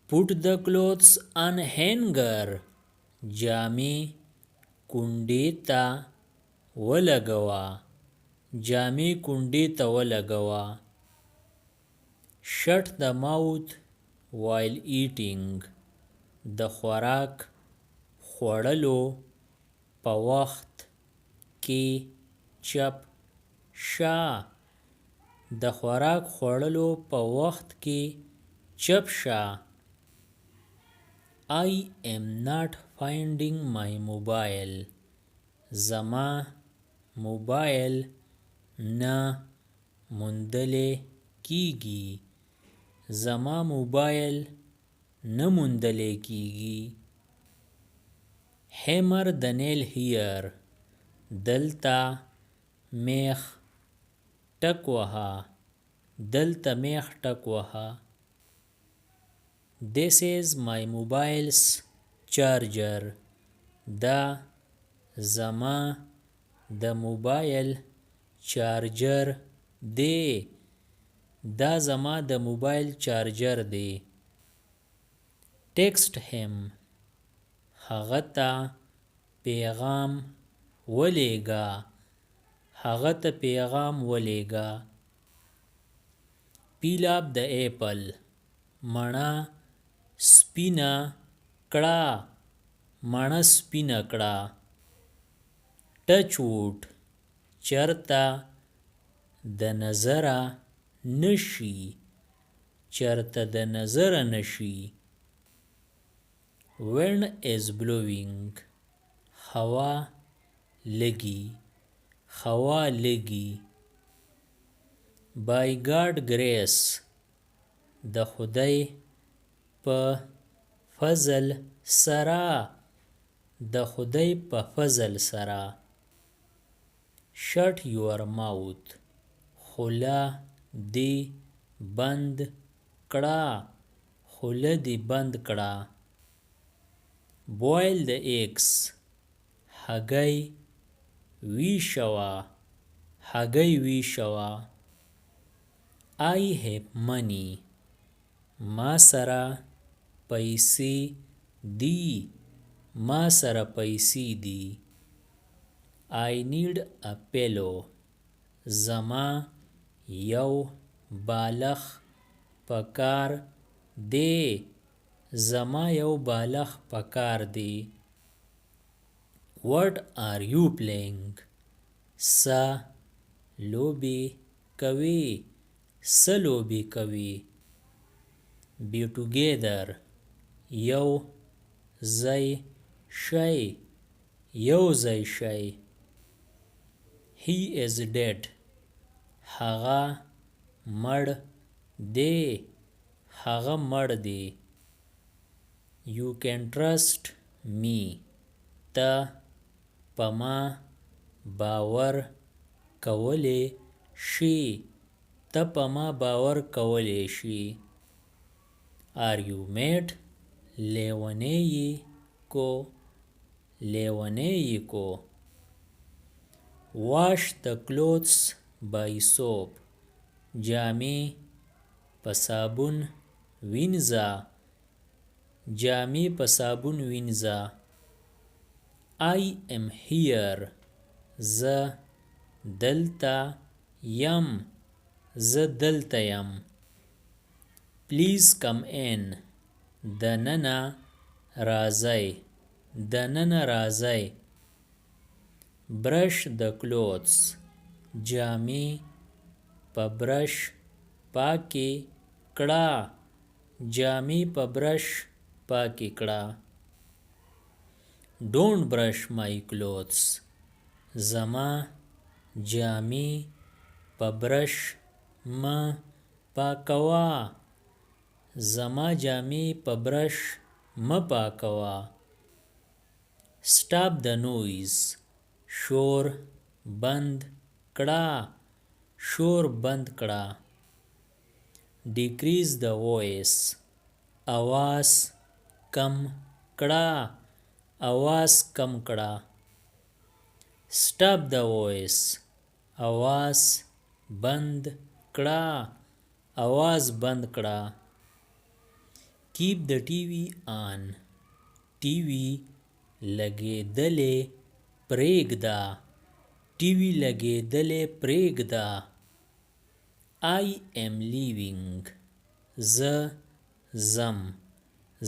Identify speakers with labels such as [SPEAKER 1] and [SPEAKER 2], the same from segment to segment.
[SPEAKER 1] Put the clothes on hanger. جامې کونډې ته ولګوه. جامې کونډې ته ولګوه. Shut the mouth while eating. د خوراک خوړلو په وخت کې چپ شه. د خوراک خوړلو په وخت کې چپ شه. I am not finding my mobile. زما موبایل نه موندلی کېږي. زما موبایل نه موندلی کېږي. Hammer the nail here. دلته میخ ټک وهه. دلته میخ ټک وهه. This is my mobile's charger. دا زما د موبایل چارجر دی. دا زما د موبایل چارجر دی. Text him. هغه ته پیغام ولېږه. هغه ته پیغام ولېږه. Peel off the apple. مڼه سپینه کړه. مڼه سپینه کړه. Touch wood. چرته د نظره نشي. چرته د نظره نشي. Wind is blowing. هوا لګي. هوا لګي. By God grace. د خدای په فضل سره. د خدای په فضل سره. Shut your mouth. خوله دې بند کړه. خوله دې بند کړه. Boil the eggs. هګۍ ویشوه. هګۍ ویشوه. I have money. ما سره پیسې دي. ما سره پیسې دي. I need a pillow. زما یو بالښت پکار دی. زما یو بالښت پکار دی. What are you playing? څه لوبې کوې؟ څه لوبې کوې؟ Be together. یو ځای شئ. یو ځای شئ. He is dead. هغه مړ دی. هغه مړ دی. You can trust me. ته په ما باور کولی شې. ته په ما باور کولی شې. Are you mad? لیونی یې کو؟ لیونی یې کو؟ Wash the clothes by soap. جامې په صابون وینځه. جامې په صابون وینځه. I am here. زه دلته یم. زه دلته یم. Please come in. دننه راځئ. دننه راځئ. Brush the clothes. جامې په برش پاکې کړه. جامې په برش پاکې کړه. Don't brush my clothes. زما جامې په برش مه پاکوه. زما جامې په برش مه پاکوه. Stop the noise. شور بند کړه. شور بند کړه. Decrease the voice. اواز کم کړه. اواز کم کړه. Stop the voice. اواز بند کړه. اواز بند کړه. Keep the TV on. ټي وي لګېدلې پرېږده. ټي وي لګېدلې پرېږده. I am leaving. زه ځم.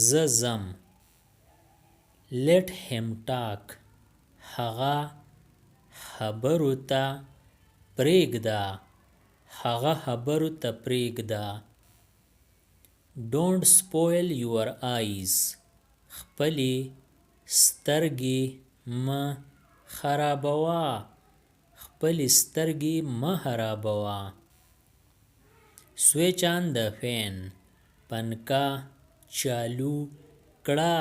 [SPEAKER 1] زه ځم. Let him talk. هغه خبرو ته پرېږده. هغه خبرو ته پرېږده. Don't spoil your eyes. خپلې سترګې مه خرابوه. خپلې سترګې مه خرابوه. Switch on the fan. پنکه چالو کړه.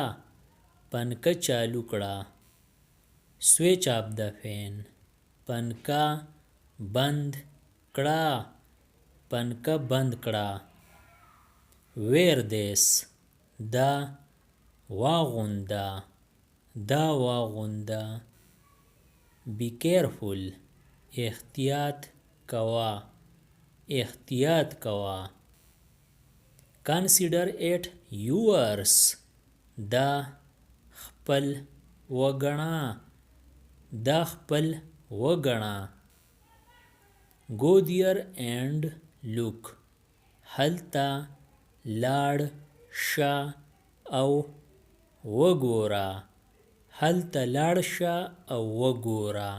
[SPEAKER 1] پنکه چالو کړه. Switch off the fan. پنکه بند کړه. پنکه بند کړه. Wear this. دا واغونده. دا واغونده. Be careful. احتیاط کوه. احتیاط کوه. Consider it yours. دا خپل وګڼه. دا خپل وګڼه. Go there and look. هلته لاړ شه او وګوره. هلته لاړ شه او وګوره.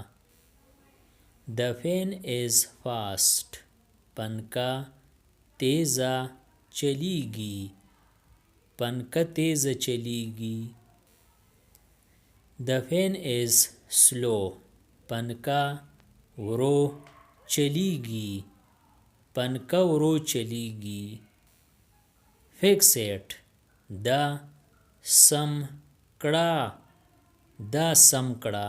[SPEAKER 1] The fan is fast. پنکه تیزه چلیږي. پنکه تیزه چلیږي. The fan is slow. پنکه ورو چلیږي. پنکه ورو چلیږي. Fix it. دا سم کړه. دا سم کړه.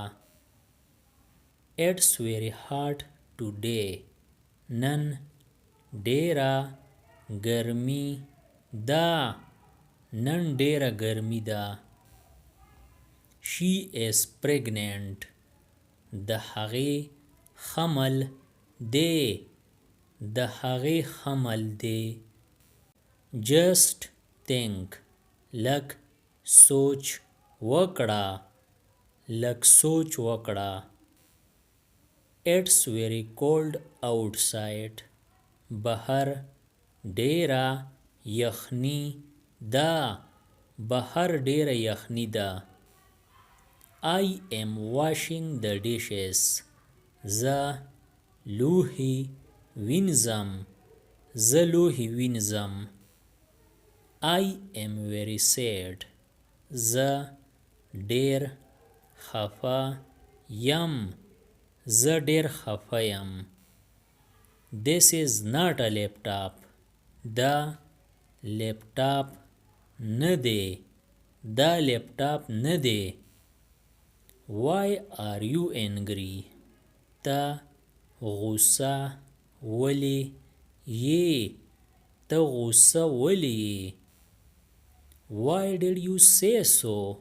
[SPEAKER 1] It's very hot today. نن ډېره ګرمي ده. نن ډېره ګرمي ده. She is pregnant. د هغې حمل دی. د هغې حمل دی. Just think. لږ سوچ وکړه. لږ سوچ وکړه. It's very cold outside. بهر ډېره یخني ده. بهر ډېره یخني ده. I am washing the dishes. زه لوښي وینځم. زه لوښي وینځم. I am very sad. زه ډېر خفه یم. زه ډېر خفه یم. This is not a laptop. دا لپټاپ نه دی. دا لپټاپ نه دی. Why are you angry? ته غوسه ولې یې؟ ته غوسه ولې یې؟ Why did you say so?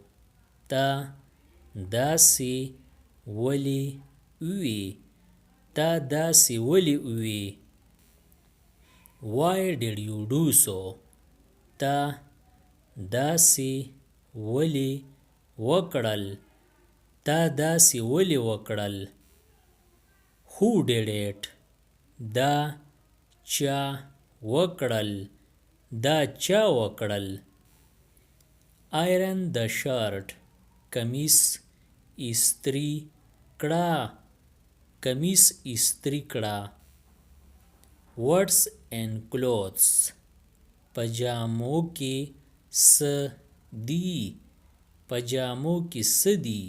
[SPEAKER 1] تا داسې ولې ووې؟ تا داسې ولې ووې؟ Why did you do so? تا داسې ولې وکړل؟ تا داسې ولې وکړل؟ Who did it? دا چا وکړل؟ دا چا وکړل؟ Iron the shirt. کمیس استری کړه. کمیس استری کړه. What's in clothes? په جامو کې څه دي؟ په جامو کې څه دي؟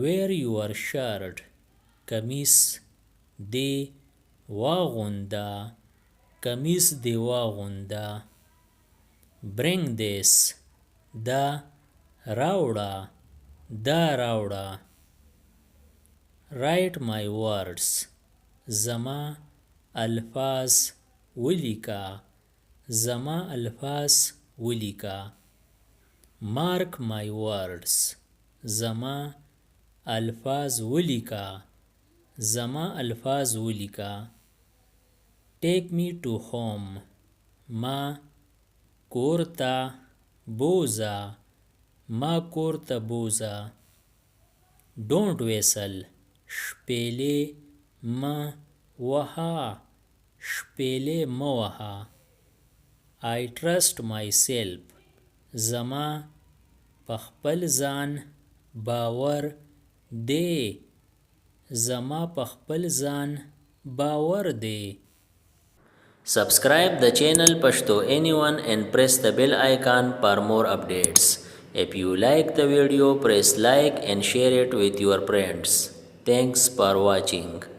[SPEAKER 1] Wear your shirt. کمیس دې واغونده. کمیس دې واغونده. Bring this. دا راوړه. دا راوړه. Write my words. زما الفاظ ولیکه. زما الفاظ ولیکه. Mark my words. زما الفاظ ولیکه. زما الفاظ ولیکه. Take me to home. ما کور ته بوځه. ما کور ته بوځه. Don't whistle. شپېلۍ مه وهه. شپېلۍ مه وهه. I trust myself. زما په خپل ځان باور دی. زما په خپل ځان باور دی. Subscribe the channel Pashto Anyone and press the bell icon for more updates. If you like the video, press like and share it with your friends. Thanks for watching.